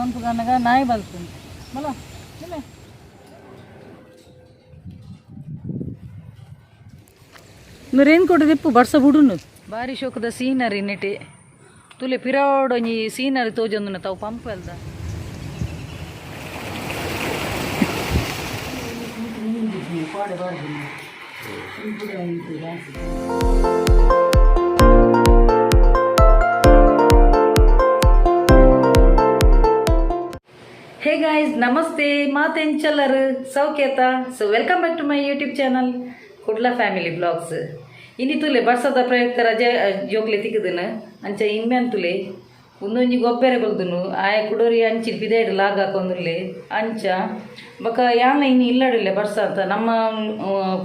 ಮನ್ಪುಗನಗ ನಾಯಿ ಬಲ್ಪುಂಡು ಮಲ್ಲ ನಿನ್ನೆ ರೇನ್ ಕೋಟ್ ದಿಪ್ಪು ಬರ್ಸ ಬುಡುನು ಬಾರಿ ಶೋಕದ ಸೀನರಿ ನೆಟೆ ತುಲೆ ಪಿರಾವಡೊಂಜಿ ಸೀನರಿ ತೋಜೊಂದುನ ತಾವು ಪಂಪ್ ಅಲ್ದ ಹೇ ಗಾಯ್ಸ್, ನಮಸ್ತೆ. ಮಾತೆಂಚಲ್ಲರು ಸೌಖ್ಯತ? So welcome back to my YouTube channel Kudla family blogs. ಇನಿ ತುಲೆ ಬರ್ಸದ ಪ್ರಯುಕ್ತ ರಜೆ ಜೋಕ್ಲೆ ತಿಕ್ಕುದನು ಅಂಚ ಇಮ್ಮೆನ್ ತುಲೆ ಒಂದೊಂಜಿ ಗೊಬ್ಬೆರೆ ಬಲ್ದುನು ಆಯ ಕುಡೋರಿ ಅಂಚಿ ಪಿದಾಯ್ಡ್ ಲಾಗ್ ಹಾಕೊಂದುಲ್ಲೆ ಅಂಚ ಬೊಕ ಯಾನ ಇನ್ನು ಇಲ್ಲಡಿಲ್ಲೆ ಬರ್ಸ ಅಂತ ನಮ್ಮ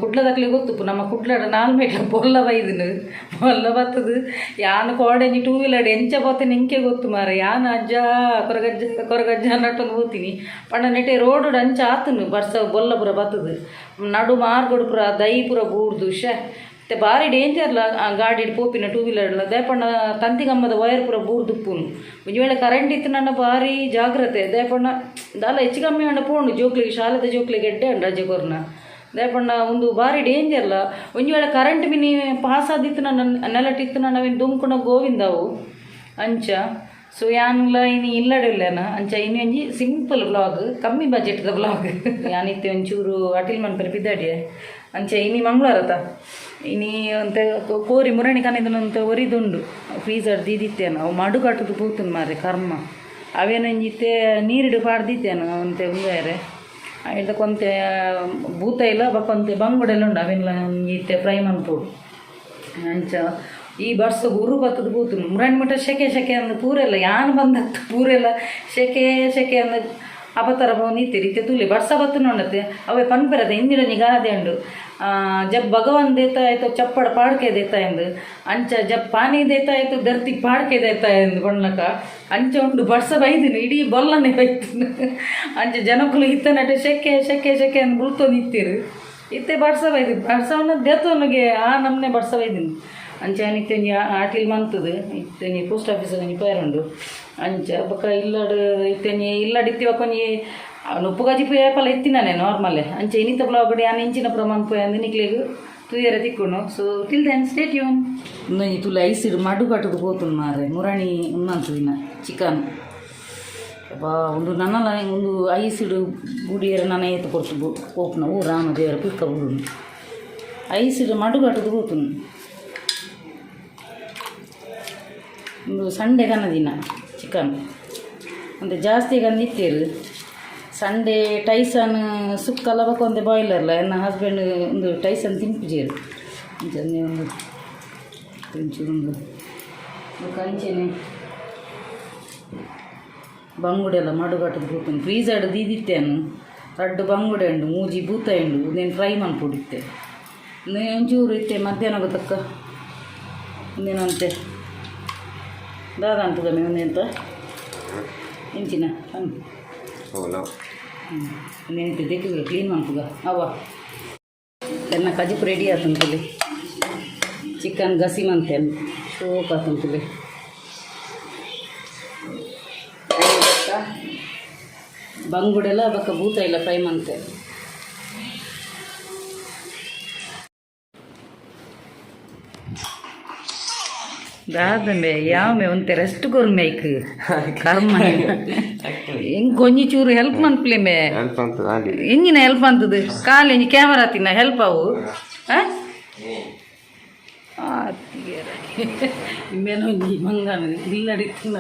ಕುಡ್ಲದಕ್ಲೆ ಗೊತ್ತುಪ್ಪು. ನಮ್ಮ ಕುಡ್ಲಡ ನಾಲ್ ಮೀಟರ್ ಬೊಲ್ಲ ಬೈದನು ಬೊಲ್ಲ ಬತ್ತದು ಯಾನ ಕೋಡೆಂಜಿ ಟೂ ವೀಲರ್ ಎಂಚ ಪೋತೇನೆ ಎಂಕೆ ಗೊತ್ತು ಮಾರ. ಯಾನ ಅಜ್ಜ ಕೊರಗಜ್ಜ ಕೊರಗಜ್ಜ ನಟ್ಟೊಂದು ಹೋಗ್ತೀನಿ ಪಂಡ ನೆಟೆ ರೋಡ್ ಅಂಚ ಆತನು ಬರ್ಸ ಬೊಲ್ಲ ಪೂರ ಬತ್ತದು ನಡು ಮಾರ್ಗೋಡು ಪೂರ ದೈ ಪೂರ ಬೂರ್ದು ಶೇ ಮತ್ತೆ ಭಾರಿ ಡೇಂಜರ್ಲ ಗಾಡಿ ಪೋಪಿನ ಟೂ ವೀಲರ್ಲ. ದಯಪಂಡ ತಂತಿಗಂಬದ ವೈರ್ ಪೂರ ಬೂರ್ದುಪ್ಪುನು. ಒಂಜಿ ವೇಳೆ ಕರೆಂಟ್ ಇತ್ತು ನನ್ನ ಭಾರಿ ಜಾಗ್ರತೆ. ದಯಪಂಡ ದಾಲ ಹೆಚ್ಚು ಕಮ್ಮಿ ಅಂಡ ಪೋಂಡು ಜೋಕ್ಲಿಗೆ ಶಾಲೆದ ಜೋಕ್ಲಿಗೆ ಎಡ್ಡೆ ಅಂಡ ರಜೆ ಕೊರ್ನ. ದಯಪಂಡ ಒಂದು ಭಾರಿ ಡೇಂಜರ್ಲ. ಒಂಜಿ ವೇಳೆ ಕರೆಂಟ್ ಮಿನಿ ಪಾಸ್ ಆದಿತ್ತು ನನ್ನ ನೆಲಟಿತ್ತು ನನ್ನ ದುಂಕುಣ ಗೋವಿಂದವು ಅಂಚ. ಸೊ ಯಾನ್ಲ ಇನ್ನು ಇಲ್ಲಡಿಲ್ಲನ ಅಂಚ ಇನ್ನು ಒಂಜಿ ಸಿಂಪಲ್ ಬ್ಲಾಗ್, ಕಮ್ಮಿ ಬಜೆಟ್ದ ಬ್ಲಾಗ್. ಯಾನಿತ್ತೆ ಒಂಚೂರು ಅಟಿಲ್ ಮನ್ಪರೆ ಪಿದಾಡಿಯೆ ಅಂಚ. ಇನಿ ಮಂಗಳವಾರತ ಇನಿ ಅಂತೆ ಕೋರಿ ಮುರಣಿ ಕನಿದನಂತ ಒರಿದುಂಡು ಫ್ರೀಸರ್ ದೀದಿತ್ತೇನು. ಅವು ಮಡು ಕಟ್ಟುದು ಪೂತುನ್ ಮಾರೆ ಕರ್ಮ. ಅವೇನೊಂಜಿತ್ತೆ ನೀರಿಡು ಪಾಡ್ದಿತ್ತೇನು ಅಂತೆ ಉಂದಾರೆ ಐದ ಕೊಂತೆ ಭೂತ ಇಲ್ಲ ಬಕ್ಕೊಂತೆ ಬಂಗುಡೆಲ್ಲ ಉಂಡು ಅವೆಲ್ಲ ಇತ್ತೆ ಫ್ರೈ ಮನ್ಪೋಡು ಅಂಚ. ಈ ಬರ್ಸ ಉರು ಬತ್ತದ ಪೂತುನು ಮುರಣಿ ಮುಟ್ಟ ಸೆಕೆ ಸೆಕೆ ಅಂದ್ ಪೂರೆಲ್ಲ ಯಾನ್ ಬಂದತ್ತು ಪೂರೆಲ್ಲ ಸೆಕೆ ಸೆಕೆ ಅಂದ್ ಅಪತರ ನಿತ್ತೀರಿ. ಇತ್ತೆ ತುಲಿ ಬರ್ಸ ಬತ್ತು ನೋಡತ್ತೆ ಅವೇ ಪನ್ಪೆರದ ಹಿಂದಿನ ಗಾದೆ ಉಂಡು, जब भगवान देता है तो चप्पड़ पाड़ के देता है ಎಂದು. ಅಂಚ जब पानी देता है तो धरती फाड़ के देता है ಎಂದು ಬಣ್ಣಕ ಅಂಚ ಉಂಡು. ಬರ್ಸ ಬೈದಿನಿ ಇಡೀ ಬೊಲ್ಲನೆ ಬೈತೀನಿ ಅಂಚ. ಜನಕುಲು ಇತ್ತನಟೆ ಸೆಕೆ ಸೆಕೆ ಸೆಕೆ ಅಂದ್ ಬುಲ್ತೊ ನಿತ್ತೀರು. ಇತ್ತೆ ಬರ್ಸ ಬೈದಿ ಬರ್ಸವನ್ನ ದೇತವನಿಗೆ ಆ ನಮ್ನೆ ಬರ್ಸ ಬೈದಿನಿ ಅಂಚ. ಇತ್ತೆ ಒಂಜಿ ಆಟಿಲ್ ಮಂತದು ಇತ್ತೆ ಒಂಜಿ ಪೋಸ್ಟ್ ಆಫೀಸ್ ಒಂಜಿ ಪೇರುಂಡು ಅಂಚ. ಬೊಕ ಇಲ್ಲಡ್ ಇತ್ತೆ ಒಂಜಿ ಇಲ್ಲಡ್ ಇತ್ತಿ ಬೊಕ ಒಂಜಿ ನುಪ್ಪು ಕಜಿಪು ಏಪಲ ಇತ್ತಿನಾನೆ ನಾರ್ಮಲ್ ಅಂಚ. ಇನಿತ ಬ್ಲಾಗ್ ಯಾನ್ ಇಂಚಿನ ಪ್ರಮಾಣ ಪೋಯ್ ಅಂದ್ ನಿಕ್ಲೆಗ್ ತೂಯರೆ ತಿಕ್ಕುನು. So till then stay tune. ಉಂದೊಂಜಿ ತುಲೆ ಐಸಿಡ್ ಮಡು ಕಟ್ಟುದು ಪೋತುಂಡು ಮಾರೆ. ಮುರಣಿ ಉನ್ನಂತದಿನ ಚಿಕನ್ ಅಬ್ಬಾ ಉಂದು ನನ್ನಲ ಒಂದು ಐಸಿಡ್ ಬುಡಿಯರ ನನ ಏತು ಪೊರ್ತು ಪೋಪುನ. ಓ ರಾಮ ದೇವರ ಪಿಕ್ಕ ಬುಡುನು ಐಸಿಡ್ ಮಡು ಕಟ್ಟುದು ಪೋತುಂಡು. ಒಂದು ಸಂಡೆ ಕನ್ನದಿನ ಚಿಕನ್ ಒಂದು ಜಾಸ್ತಿ ಕಂದಿತ್ತೇರು. ಸಂಡೇ ಟೈಸನ್ ಸುಕ್ಕಲ ಬೊಕ ಒಂದೆ ಬಾಯ್ಲರ್ಲ. ಎನ್ನ ಹಸ್ಬೆಂಡ್ ಒಂದು ಟೈಸನ್ ತಿನ್ಪುಜೆರ್ ಅಂಚನೆ ಒಂದು ಒಂಚೂರು ಒಂದು ಬೊಕ ಅಂಚೆನೆ ಬಂಗುಡೆ ಎಲ್ಲ ಮಡುಗಟ್ಟುದು ಪೂತುಂಡು. ಫ್ರೀಸರ್ಡ್ ದೀದಿತ್ತೇನು ರಡ್ಡು ಬಂಗುಡೆ ಉಂಡು, ಮೂಜಿ ಬೂತ ಉಂಡು. ಉಂದೆನ್ ಫ್ರೈ ಮನ್ಪೊಡಿತ್ತೆ. ಒಂಚೂರು ಇತ್ತೆ ಮಧ್ಯಾಹ್ನ ತಕ್ಕ ಉಂದೇನಂತೆ ದಾದ ಅಂತದಮ್ಮೆ ಉಂದೆಂತ ಇಂಚಿನ ಹಂಗೆ. ಹೌದಾ? ಉಂದೆನಿತ್ತೆ ದೆಕ್ಕಿಗೆ ಕ್ಲೀನ್ ಮನ್ಪುಗ ಅವ. ಎನ್ನ ಕಜಿಪು ರೆಡಿ ಆತಂತುಲೆ. ಚಿಕನ್ ಗಸಿ ಮಂತೇನು ಶೋಕ್ ಆತಂತುಲೆ. ಬಂಗುಡೆಲ್ಲ ಬೊಕ್ಕ ಬೂತ ಇಲ್ಲ ಫ್ರೈ ಮಂತೆ. ದಾದಂಬೆ ಯಾವಮೆ ಒಂತೆ ರೆಸ್ಟ್ ಕೊರ್ಮೆ ಐಕ್ ಕರ್ಮ. ಎಂಕ್ ಒಂಜಿ ಚೂರು ಹೆಲ್ಪ್ ಮನ್ಪುಲೆ ಮೇ. ಹೆಲ್ಪ್ ಅಂತ ಆಗಿ. ಎಂಜಿನ ಹೆಲ್ಪ್ ಅಂತದು? ಕಾಲು ಎಂಜಿ ಕ್ಯಾಮರಾ ತಿನ್ನ ಹೆಲ್ಪ್ ಅವು. ಇಂಬೆನ ಒಂಜಿ ಮಂಗನ ಇಲ್ಲಡಿತ್ತಿನ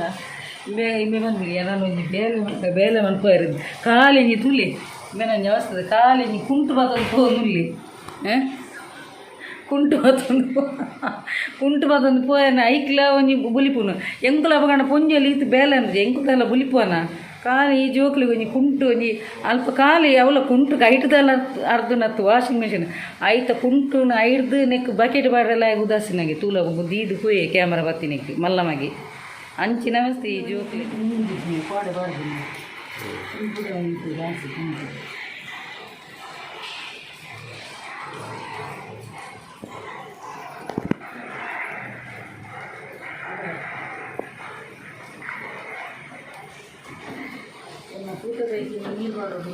ಇಂಬೆ ಇಂಬೆ ಬಂದಿರಿ ಏನಾನ ಒಂಜಿ ಬೇಲೆ ಮನ್ಪ ಬೇಲೆ ಮನ್ಪುವೆರ್ ಕಾಲೆಂಜಿ ತುಲಿ ಇಂಬೆನ ಒಂಜಿ ಅವಸ್ಥೆ. ಕಾಲೆಂಜಿ ಕುಂಟು ಬತ್ತೊಂದು ಪೋನುಲ್ಲಿ ಕುಂಟು ಬತ್ತೊಂದು ಕುಂಟು ಬತ್ತೊಂದು ಪೋಯನ. ಐಕ್ಲ ಒಂಜಿ ಬುಲಿಪುನು ಎಂಕುಲ ಅಪಗಂಡ ಪೊಂಜೊಲಿ ಇತ್ತು ಬೇಲೆ ಅಂದ್ರೆ ಎಂಕುದಲ್ಲ ಬುಲಿಪುವನ. ಕಾಲಿ ಈ ಜೋಕ್ಲಿಗೆ ಒಂಜಿ ಕುಂಟು ಒಂಜಿ ಅಲ್ಪ ಖಾಲಿ ಅವಲ ಕುಂಟು ಐಟ್ದಲ್ಲ ಅರ್ಧನತ್ತು ವಾಷಿಂಗ್ ಮಿಷಿನ್ ಐತ ಕುಂಟುನ ಐಡ್ದು ನೆಕ್ ಬಕೆಟ್ ಬಾಡೆಲ್ಲ ಉದಾಸಿನಾಗೆ ತೂಲ ದೀದು ಪೋಯೆ ಕ್ಯಾಮರಾ ಬತ್ತಿನೆಕ್ ಮಲ್ಲಮಗೆ ಅಂಚಿನ ಅವಸ್ಥೆ ಈ ಜೋಕ್ಲಿ. ಪೂತದೈಕಿ ನೀರು ಬಾಡೋದು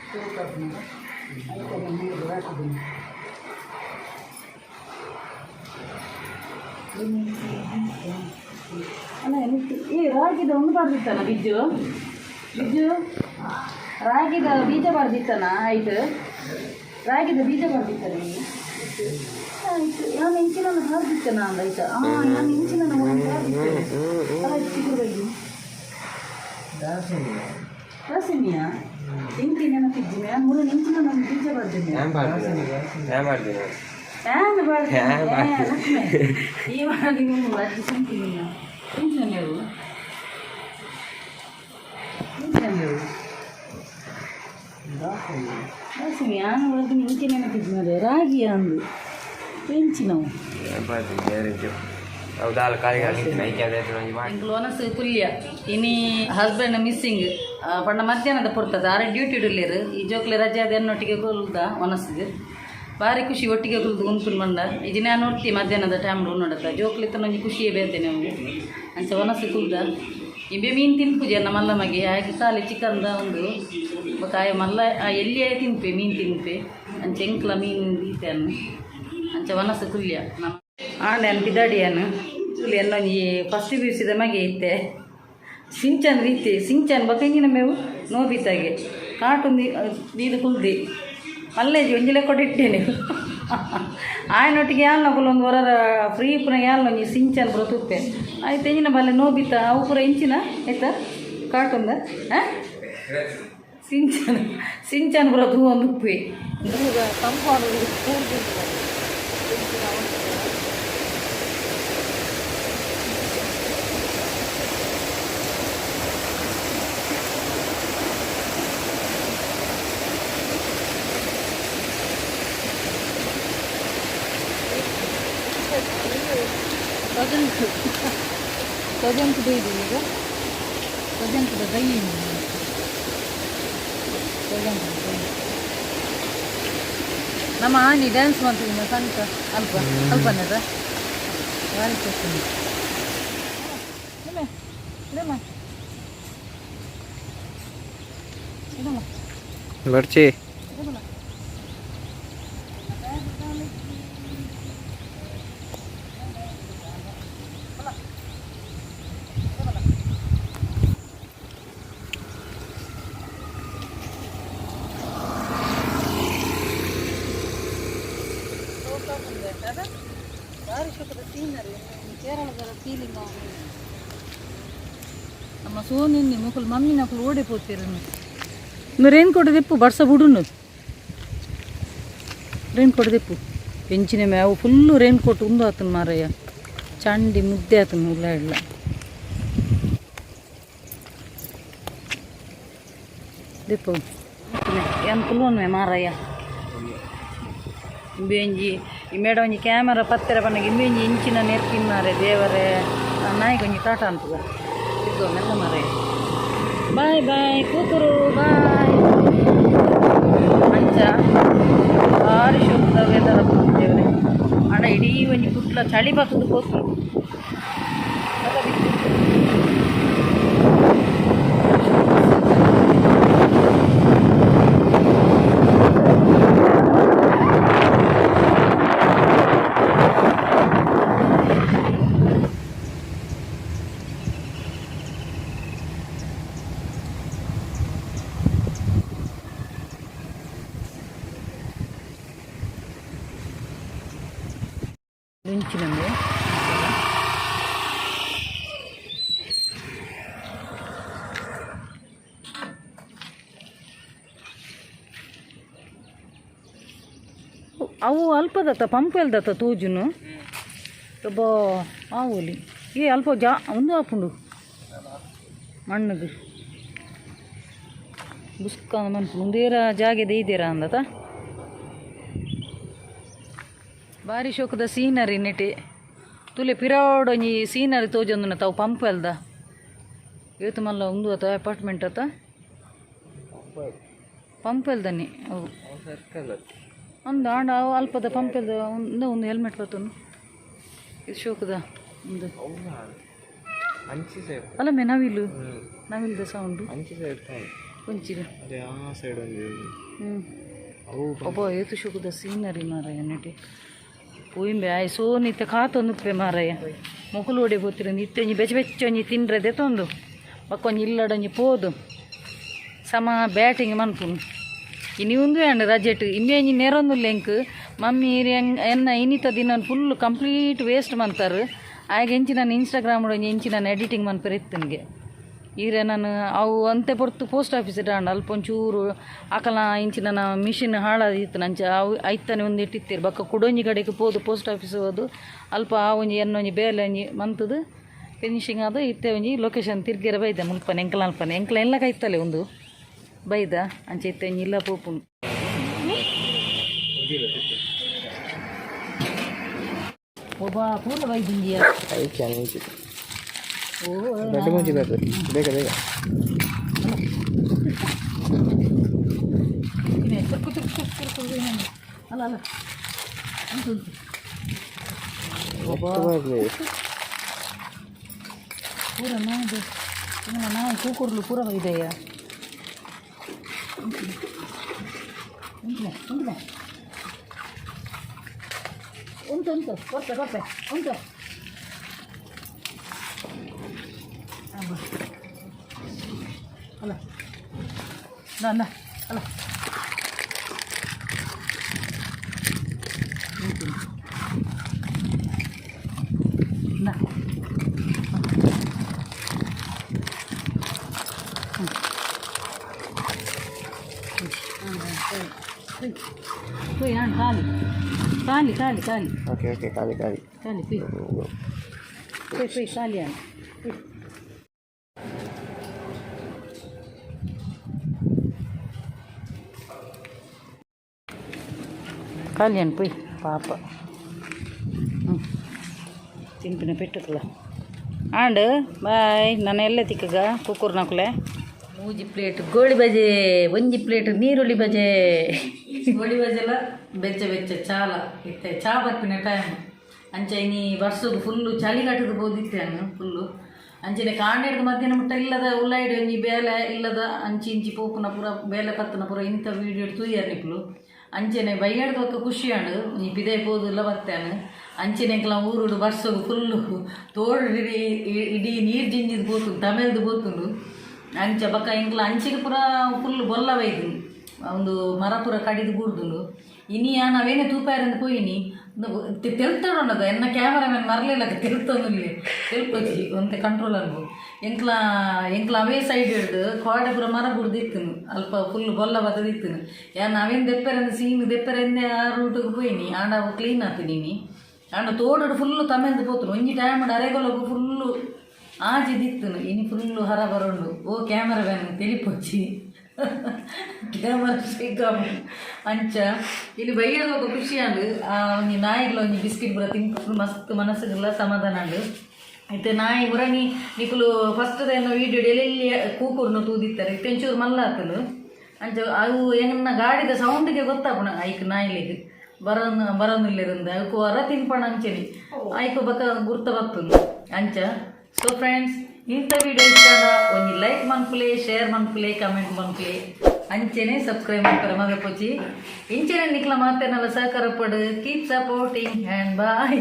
ಶುರು ಐತೆ ನೀರು ಹಾಕಿದ್ದೀನಿ. ಅಲ್ಲ, ಏ ರಾಗಿದ ಒಂದು ಬಾರ್ದಿತ್ತನ ಬಿಜ್ಜು? ಬಿಜ್ಜು, ರಾಗಿದ ಬೀಜ ಬಾರ್ದಿತ್ತನ? ಆಯ್ತು, ರಾಗಿದ ಬೀಜ ಬಾರ್ದಿತ್ತನ ನೀನು? ಆಯ್ತು, ನಾನು ಇಂಚಿನ ಬಾರ್ದಿತ್ತನ ಅಂದ ಆಯ್ತಾ? ಹಾಂ, ನಾನು ಇಂಚಿನ ಬಾರ್ದಿತ್ತೇನೆ. ಅಲ್ಲ, ಚಿಕ್ಕದು ಬಗ್ಗೆ ದಾಸಿನಿಯಾ ಇಂಕಿ ನೆನಪಿದ್ದೀನಿ. ಮೂರು ಇಂಚಿನ ನಾನು ಬೀಜ ಬರ್ತೀನಿ. ഞാൻ പാടുന്നു, ഞാൻ പാടുന്നു. ನಾನು ಬಾರ್ತೀನಿ. ಈ ಮಾಡಿ ಅಜ್ಜಿ ಸುಂತೀನಿ. ಇಂಚಿನ ನೀವು, ಇಂಚಿನ ನೀವು ದಾಸಿನಿ. ನಾನು ಬರ್ತೀನಿ. ಇಂಚಿ ನೆನಪಿದ್ದೀನಿ, ರಾಗಿ ಅಂದು ಎಂಚಿನವು. ഞാൻ പാടുന്നു. ಅವು ದಾಲ್ ಕಾಲಿಗೆ ಹಾಕಿದ್ದೀನಿ. ಐಕೆ ಅದೇ ಒಂಜಿ ಮಾಡಿ. ಎಂಕ್ಲು ಒನಸು ಪುಲ್ಯ. ಇನಿ ಹಸ್ಬೆಂಡ್ ಮಿಸ್ಸಿಂಗ್ ಪಂಡ ಮಧ್ಯಾಹ್ನದ ಪೊರ್ತದ ಆರೆ ಡ್ಯೂಟಿ ಇಡಲೇರು. ಈ ಜೋಕ್ಲೆ ರಜೆ ಅದ ಎನ್ನೊಟ್ಟಿಗೆ ಕೊಲ್ದ ಒನಸ್ಗೆ ಭಾರಿ ಖುಷಿ. ಒಟ್ಟಿಗೆ ಕುಲ್ದು ಉಂಪುನ್ ಬಂದ ಇದು ನಾನು ನೋಡ್ತಿ ಮಧ್ಯಾಹ್ನದ ಟೈಮ್ ನೋಡತ್ತ ಜೋಕ್ಲೆ ಒಂಜಿ ಖುಷಿಯೇ ಬೇರ್ತೇನೆ ಅವು. ಅಂಚ ಒನಸು ಕುಲ್ದ ಇಂಬೆ ಮೀನು ತಿನ್ಪುಜೆ ನಮ್ಮ ಮಲ್ಲಮಗೆ ಹಾಗೆ ಸಾಲೆ ಚಿಕನ್ದ ಒಂದು ಬೊಕ ಆಯ ಮಲ್ಲ ಎಲ್ಲಿಯೇ ತಿನ್ಪೆ, ಮೀನು ತಿನ್ಪೆ. ಅಂಚ ಎಂಕ್ಲ ಮೀನು ದೀತೆಯನ್ನು. ಅಂಚ ಒನಸು ಕುಲ್ಯ ನಮ್ಮ ಆಂಡೆ ಪಿದಾಡಿಯನು ಎನ್ನೊಂಜಿ ಫಸ್ಟ್ ಪಿ ಯು ಸಿದ ಮಗೆ ಇತ್ತೆ. ಸಿಂಚನ್ ರೀತಿ ಸಿಂಚನ್ ಬೊಕ ಮೇವು ನೋಬಿತಾಗೆ ಕಾರ್ಟೂನ್ ದೀದು ಕುಲ್ದಿ ಮಲ್ಲೇಜಿ ಒಂಜಿ ಲೆಕ್ಕ ಇಟ್ಟೇನೆ. ಆಯನೊಟ್ಟಿಗೆ ಯಾಲ್ನಕುಲು ಒಂದು ಹೊರರ ಫ್ರೀ ಪುನ ಯಾಲ್ನ ಒಂಜಿ ಸಿಂಚನ್ ಪೂರ ತೂಪೆ ಆಯ್ತು. ಎಂಜಿನ ಬಲ್ಲೆ ನೋಬಿತ ಅವು ಪೂರ ಇಂಚಿನ ಆಯ್ತಾ ಕಾರ್ಟೂನ್ದ. ಹಾಂ, ಸಿಂಚನ್ ಸಿಂಚನ್ ಪೂರ ತೂ ಒಂದು ಉಪ್ಪೆ ತಂಪು. ತೊಜಂಕು ತೊಜಂಕು ಈಗ ತೊಜಂಕದ ದೈ ತೊಜಂಕದ ದೈ. ನಮ್ಮ ಆನಿ ಡ್ಯಾನ್ಸ್ ಮಾಡ್ತೀವಿ ಸಂಕ ಅಲ್ಪ ಅಲ್ಪನೇದ ಭಾರಿ ಖುಷಿ. ಇಡಮ್ಮ, ಇಡಮ್ಮ. ಬರ್ಚಿ. ಇಡಮ್ಮ. ಭಾರಿ ಶೋಕದ ಸೀನರಿ, ಕೇರಳದ ಫೀಲಿಂಗ್. ನಮ್ಮ ಸೋನಿನ್ನಿ ಮುಕುಲು ಮಮ್ಮಿ ನಕುಲು ಓಡಿ ಪೋತಿರನು. ರೇನ್ ಕೋಟ್ ದೆಪ್ಪು, ಬರ್ಸ ಬುಡುನು. Rain coat ದೆಪ್ಪು. పెంచిన మేವು ಫುಲ್ಲು ರೇನ್ ಕೋಟ್ ಉಂದು ಆತನ ಮಾರಯ್ಯ. ಚಂಡಿ ಮುದ್ದೆ ಆತನ ಉಲ್ಲ ಇಲ್ಲ. ದೆಪ್ಪು ಏನು ಕುಲ್ಲೊನ್ಮೆ ಮಾರಯ್ಯ. ಇಂಬೆಂಜಿ ಈ ಮೇಡ ಒಂಜಿ ಕ್ಯಾಮರಾ ಪತ್ತೆರ ಪನ್ನಗ ಇಂಬೆಂಜಿ ಇಂಚಿನ ನೆರ್ಪಿನ್ನಾರೆ ದೇವರೇ. ನಾಯಿಗೆ ಒಂಜಿ ಕಾಟ ಅಂತದ ತಿರ್ಗೋ ಮೆಲ್ಲ ಮಾರಯ್ಯ. ಬಾಯ್ ಬಾಯ್ ಕೂಕುರು ಬಾಯ್. ಅಂಚ ಭಾರಿ ಶೋಕದ ವೆದರ್ ದೇವರೇ. ಅಡ ಇಡೀ ಒಂಜಿ ಕುಟ್ಲ ಚಳಿ ಬತ್ತದ ಪೋತು. ಮುಂಚಿನಂಗೆ ಅವು ಅಲ್ಪದತ್ತ ಪಂಪ್ ಎಲ್ದತ್ತ ತೋಜುನು ಒಬ್ಬ ಆವೊಲಿ. ಏ ಅಲ್ಪ ಜಾ ಒಂದು ಆಪುಂಡು ಮಣ್ಣದು ಬುಸ್ಕ ಮನ್ಪು ಉಂದೇರ ಜಾಗೆ ದೀದಿರ ಅಂದತ. ಭಾರಿ ಶೋಕದ ಸೀನರಿ ನೆಟೆ ತುಲೆ ಪಿರಾವಡೊಂಜಿ ಸೀನರಿ ತೋಜೊಂದುನ ತಾವು ಪಂಪ್ ಅಲ್ದ ಏತು ಮಲ್ಲ ಉಂದು ಅತ ಅಪಾರ್ಟ್ಮೆಂಟ್ ಅತ ಪಂಪ್ ಅಲ್ದನಿ ಅವು ಒಂದು ಆಂಡ ಅವು ಅಲ್ಪದ ಪಂಪ್ ಅಲ್ದ ಒಂದು ಒಂದು ಹೆಲ್ಮೆಟ್ ಬರ್ತನು. ಇದು ಶೋಕದ ಒಂದು ಅಂಚಿ ಸೈಡ್. ಅಲ್ಲ ಮೇ, ನವಿಲು, ನವಿಲ್ದ ಸೌಂಡ್. ಅಂಚಿ ಸೈಡ್. ಒಂಚಿರ. ಅದೇ, ಆ ಸೈಡ್ ಒಂಜಿ. ಅವು. ಒಬ್ಬ ಏತು ಶುಕುದ ಸೀನರಿ ಮಾರಾಯ. ನೆಟೆ ಪೂಯಿಂಬೆ ಆಯ್ ಸೋನಿತ್ತೆ ಕಾತೊಂದುಪ್ಪೆ ಮಾರಾಯ. ಮೊಕುಲು ಒಡೆ ಬೋತಿರ ಇತ್ತೆ ಒಂಜಿ ಬೆಚ್ಚ ಬೆಚ್ಚ ಒಂಜಿ ತಿಂಡ್ರೆ ದೆತ್ತೊಂದು ಬೊಕ್ಕ ಒಂಜಿ ಇಲ್ಲಡೊಂಜಿ ಪೋದು ಸಮ ಬ್ಯಾಟಿಂಗ್ ಮನ್ಪುನು. ಇನಿ ಉಂದು ಅಂಡ್ ರಜೆಟ್ ಇಂಬೆ ಒಂಜಿ ನೆರೊಂದುಲ್ಲೆ ಎಂಕ್ ಮಮ್ಮಿ ಎನ್ನ ಇನಿತ ದಿನ ಫುಲ್ ಕಂಪ್ಲೀಟ್ ವೇಸ್ಟ್ ಮಂತಾರು. ಆಯ್ಗೆ ಎಂಚಿ ನಾನು ಇನ್ಸ್ಟಾಗ್ರಾಮ್ ಒಂಜಿ ಎಂಚಿ ನಾನು ಎಡಿಟಿಂಗ್ ಮನ್ಪೆರೆ ಇತ್ತನ್ಗೆ. ಈರೆ ನಾನು ಅವು ಅಂತೆ ಪೊರ್ತು ಪೋಸ್ಟ್ ಆಫೀಸ್ ಇಡಾಂಡ ಅಲ್ಪ ಒಂಚೂರು ಅಕಲ ಇಂಚಿನ ನನ್ನ ಮಿಷಿನ್ ಹಾಳಾದಿತ್ತು. ಅಂಚ ಅವು ಐತನೆ ಒಂದು ಇಟ್ಟಿತ್ತೀರು. ಬೊಕ್ಕ ಕುಡೊಂಜಿ ಕಡೆಗೆ ಪೋದು, ಪೋಸ್ಟ್ ಆಫೀಸ್ ಹೋದು, ಅಲ್ಪ ಆ ಒಂಜಿ ಎನ್ನೊಂಜಿ ಬೇಲೆ ಒಂಜಿ ಮಂತುದು ಫಿನಿಶಿಂಗ್ ಆದ. ಇತ್ತೆ ಒಂಜಿ ಲೊಕೇಶನ್ ತಿರ್ಗೆರೆ ಬೈದ ಮುಲ್ಪನೆ ಎಂಕಲ ಅಲ್ಪನೆ ಎಂಕಲ ಎಲ್ಲ ಕೈತಲೆ ಒಂದು ಬೈದ. ಅಂಚ ಇತ್ತೆ ಒಂಜಿ ಇಲ್ಲ ಪೋಪುಂಡು. ಒಬ್ಬ ಪೂರ ಬೈದಿಂಜಿಯ. ಐಕೆ ಅಂಚಿ. ಓ. ದೊಡ್ಡ ಮುಂಚಿ ಬೇಕು, ಬೇಗ ಬೇಗ. ತುರ್ಕು ತುರ್ಕು ತುರ್ಕು ತುರ್ಕು. ಅಲ್ಲ ಅಲ್ಲ, ಉಂಟು ಉಂಟು. ನೆಟ್ಟು ಬರ್ಲಿ. ಪೂರ ನಾಯಿ, ನಾಯಿ ಕೂಕುರ್ಲು ಪೂರ ಇದೆಯಾ? ಉಂಟು ಉಂಟು ಉಂಟು ಉಂಟು. ಕೊರ್ಪೆ ಕೊರ್ಪೆ ಉಂಟು. ಅಬ್ಬ. ಅಲ್ಲ ಅಲ್ಲ ಅಲ್ಲ. ಉಂಟು. ನಾ. ಪುಯ್ ಖಾಲಿ ಖಾಲಿ ಖಾಲಿ ಖಾಲಿ. ಓಕೆ ಓಕೆ, ಖಾಲಿ ಖಾಲಿ. ಖಾಲಿ, ಪುಯ್ ಪುಯ್ ಪುಯ್, ಖಾಲಿ ಅಣ್ಣ, ಪುಯ್. ಖಾಲಿ ಅಣ್ಣ, ಪುಯ್ ಪಾಪ. ಹ್ಞೂ, ತಿನ್ಪಿನ ಪೆಟ್ಟುಕಲ ಆಂಡ್ ಬಾಯ್. ನಾನು ಎಲ್ಲ ತಿಕ್ಕಗ ಕುಕ್ಕುರ್ನಕುಲೆ. ಮೂಜಿ ಪ್ಲೇಟ್ ಗೋಳಿ ಬಜೆ, ಒಂಜಿ ಪ್ಲೇಟ್ ನೀರುಳ್ಳಿ ಬಜೆ. ಗೋಳಿ ಬಜೆಲ ಬೆಚ್ಚ ಬೆಚ್ಚ ಚಾಲ. ಇತ್ತೆ ಚಾ ಬರ್ಪಿನ ಟೈಮ್. ಅಂಚ ಇನಿ ಬರ್ಸೋದು ಫುಲ್ಲು ಚಳಿಗಾಟದ ಬೋದಿತ್ತೆ ಅನ್ನು ಫುಲ್ಲು. ಅಂಚನೆ ಕಾಂಡೆಡ್ದು ಮಧ್ಯಾಹ್ನ ಮುಟ್ಟ ಇಲ್ಲದ ಉಳ್ಳಾಯಿಡು ಒಂಜಿ ಬೇಲೆ ಇಲ್ಲದ ಅಂಚಿ ಇಂಚಿ ಪೋಪುನ ಪೂರ ಬೇಲೆ ಪತ್ತನ ಪೂರ ಇಂಥ ವೀಡಿಯೋ ತೂಯರ್ ನಿಕ್ಲು. ಅಂಚನೆ ಬೈಯಾಡ್ದ ಒಕ್ಕ ಖುಷಿ ಆಂಡ್ ಒಂಜಿ ಪಿದೈ ಪೋದುಲ್ಲ ಬತ್ತೇನು. ಅಂಚನೆ ಎಂಕ್ಲ ಊರುಡು ಬರ್ಸೋಗು ಫುಲ್ಲು ತೋಡು ಇಡೀ ಇಡೀ ನೀರು ಜಿಂಜಿದ್ ಪೋತುಂಡು, ತಮೆಲ್ದು ಪೋತುಂಡು. ಅಂಚ ಬೊಕ್ಕ ಎಂಕ್ಲ ಅಂಚಿಗೆ ಪೂರ ಫುಲ್ ಬೊಲ್ಲ ಬೈದು ಒಂದು ಮರ ಪೂರ ಕಡಿದು ಬೂರ್ದುಂಡು. ಇನಿ ಯಾನ್ ಅವೇನೆ ತೂಪಾಯರಂದು ಪೋಯಿನಿ ತೆಲ್ತೊಡೋಣದ ಎನ್ನ ಕ್ಯಾಮರಾಮನ್ ಮರಲಿಲ್ಲ. ತೆಲ್ತೊಂದುಲ್ಲೆ, ತೆಲ್ಪೊಚ್ಚಿ ಒಂತೆ ಕಂಟ್ರೋಲ್ ಅನ್ಬು. ಎಂಕ್ಲ ಎಂಕ್ಲ ಅವೇ ಸೈಡ್ ಹಿಡ್ದು ಕೋಡೆ ಪೂರ ಮರ ಬುಡ್ದಿತ್ತುನು. ಅಲ್ಪ ಫುಲ್ ಬೊಲ್ಲ ಬತ್ತದಿತ್ತುನು. ಯಾನ್ ಅವೇನು ದೆಪ್ಪೆರಂದು ಸೀನ್ ದೆಪ್ಪೆರೆಂದೆ ಆ ರೂಟಿಗೆ ಪೋಯಿನಿ. ಆಂಡ ಅವು ಕ್ಲೀನ್ ಆತು ನೀನಿ. ಆಂಡ ತೋಡುಡು ಫುಲ್ಲು ತಮೆಂದು ಪೋತುನು. ಒಂಜಿ ಟೈಮ್ ಅರೆಗೊಲಗು ಫುಲ್ಲು ಆಜಿದಿತ್ತುನು. ಇನಿ ಫುಲ್ಲು ಹರ ಬರುಂಡು. ಓ ಕ್ಯಾಮರಾಮ್ಯಾನ್, ತೆಲಿಪೊಚ್ಚಿ, ಕ್ಯಾಮರಾ ಶೇಕ್. ಅಂಚ ಇಲ್ಲಿ ಬೈಯದ ఒక ಖುಷಿ ಆಂಡ್. ಆ ಒಂಜಿ ನಾಯಿಗ್ಲ ಒಂಜಿ ಬಿಸ್ಕಿಟ್ ಪೂರ ತಿನ್ಪು ಮಸ್ತ್ ಮನಸ್ಸುಗ್ಲ ಸಮಾಧಾನ ಆಂಡ್. ಇತ್ತೆ ನಾಯಿ ಮುರಣಿ ನಿಕುಲು ಫಸ್ಟ್ ಎನ್ನ ವೀಡಿಯೋ ಎಲ್ಲೆಲ್ಲಿ ಕೂಕುರ್ನು ತೂದಿತ್ತಾರೆ. ಇತ್ತೆ ಒಂಚೂರು ಮಲ್ಲ ಆತುಂಡು. ಅಂಚ ಅವು ಎನ್ನ ಗಾಡಿದ ಸೌಂಡಿಗೆ ಗೊತ್ತಾಪುಣ ಐಕ್ ನಾಯಿಲೆಗ್ ಬರೋನು ಬರೋನಿಲ್ಲೆರಿಂದ ಅವು ಹೊರ ತಿನ್ಪಣ. ಅಂಚೆನೆ ಐಕು ಬಕ ಗುರ್ತ ಬತ್ತುಂಡು ಅಂಚ. ಸೊ ಫ್ರೆಂಡ್ಸ್, ಇಂಥ ವಿಡಿಯೋ ಇಷ್ಟ ಒಂಜಿ ಲೈಕ್ ಮನ್ಪುಲೆ, ಶೇರ್ ಮನ್ಪುಲೆ, ಕಮೆಂಟ್ ಮನ್ಪುಲೆ. ಅಂಚೆನೆ ಸಬ್ಸ್ಕ್ರೈಬ್ ಮನ್ಪುಲೆ ಮದಪೊಚ್ಚಿ. ಇಂಚೆನೆ ನಿಕ್ಲ ಮಾತೆನಲ್ಲ ಸಹಕಾರ ಪಡು. Keep supporting and boy.